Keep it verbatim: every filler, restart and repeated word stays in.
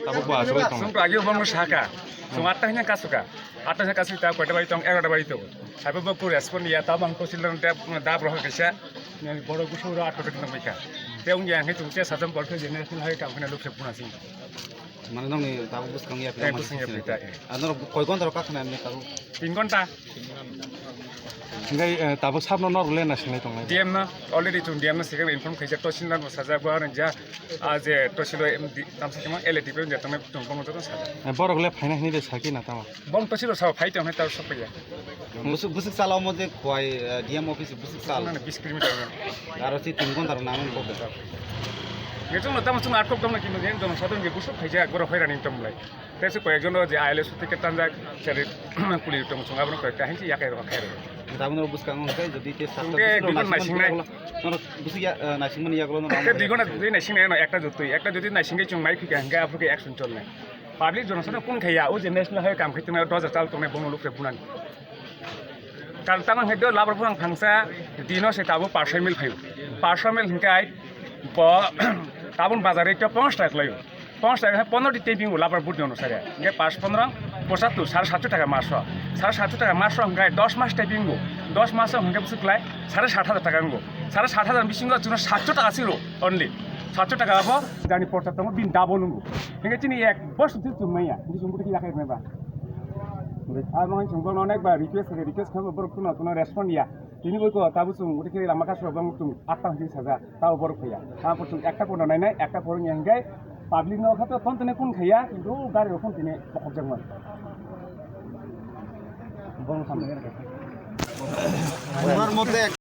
Tabuk bo achugwi tongo. Chwng to ageo bono saka. Chwng atta hwnwi kasu ka. Atta hwnwi kasu ta koita bai tong, egarota bai tong. Saibo bo ku respond ya, ta bang kosil dab, dab roha kaisa. Boro gusu ro atta hwnwi tong bai ka. Te wng ya hwnwi chwng te sajam bol khe generation hai kam khna luk se puna sing. Mane nokni tabuk bwskang ya. Eh, bwskang ya pita. Ano koi gonta ro kakhna ni tabuk? Tin gonta. Hingke, eh, tabuk sabno norok le nasinai tongnai. D M no, already chwng D M no second inform khaijak, tosil no sajak, bo arang ja, ah, je tosil o, em, di, tamsa kemo L A T P ja tongnai chwng bono joto sajak. Eh, borok le phaina hini de saki na tama. Bom tosil o sao phai tongnai ta sok ya. Busuk, busuk sala omo je khwai, eh, D M office busuk sal. Nang bis kilometer. Aro si tin gonta rok nang kok. Nge chwng no tamo chwng atkok tongna kino je, jono sadon je busuk khaijak, borok hoirani tongmlai. Tei se koyekjon o je I L S ticket tanjak, seri police tong chwng abono koyekta hinsi yakai rok khairok. Tabuk norok bwskango hwnkhe jodi te Chwng sasta te bwswk dui ghonta naisingnai. Naisingmani yagulo, norok bwswk ya, eh, naisingmani yagulo norok. Hwnkhe dui ghonta jodi naisingnai no ekta jotwi, ekta jodi naisingwi chwng mai phika hwnkhe aphuru khe action cholnai. Public jonosano kun khaiya, o je national highway kam khai tongnai, doja chal tongnai, bono lukre bunani. Karon tamo hwnkhe do labar buphang phangsa dino se tabuk parsa mil phaio. Parsa mil hwnkhe ai bo tabuk bazar rate o ponchash taka kwlaio. Ponchash taka khe pondro di taping bo labar but ni onusare. Hwnkhe pas pondro pochattor, sare satso taka maso. Sare satso taka maso hwnkhe dos mas taping bo. Dos maso hwnkhe bwswk kwlai sare sat hajar taka wngo. Sare sat hajar bisingo chwngno satso taka siro only. Satso taka abo jani porcha tongo bini double wngo. Hwnkhe chini ek bosor thik chwng manya. Hwnkhe chwng bwtwi yakhai rwnai ba. Abo hwnkhe chwng bono onek ba request khe request khe borok kuno kuno respond ya. Tini bai ko tabuk chwng uti khe lama kasro bang chwng atta hwnkhe saja, tabo borok phaiya. Tamo chwng ekta porno nainai, ekta porno hwnkhe public no khato ton tini kun khaiya, kintu gari rok kun tini bokhok jakmani. Borok samani. Normal te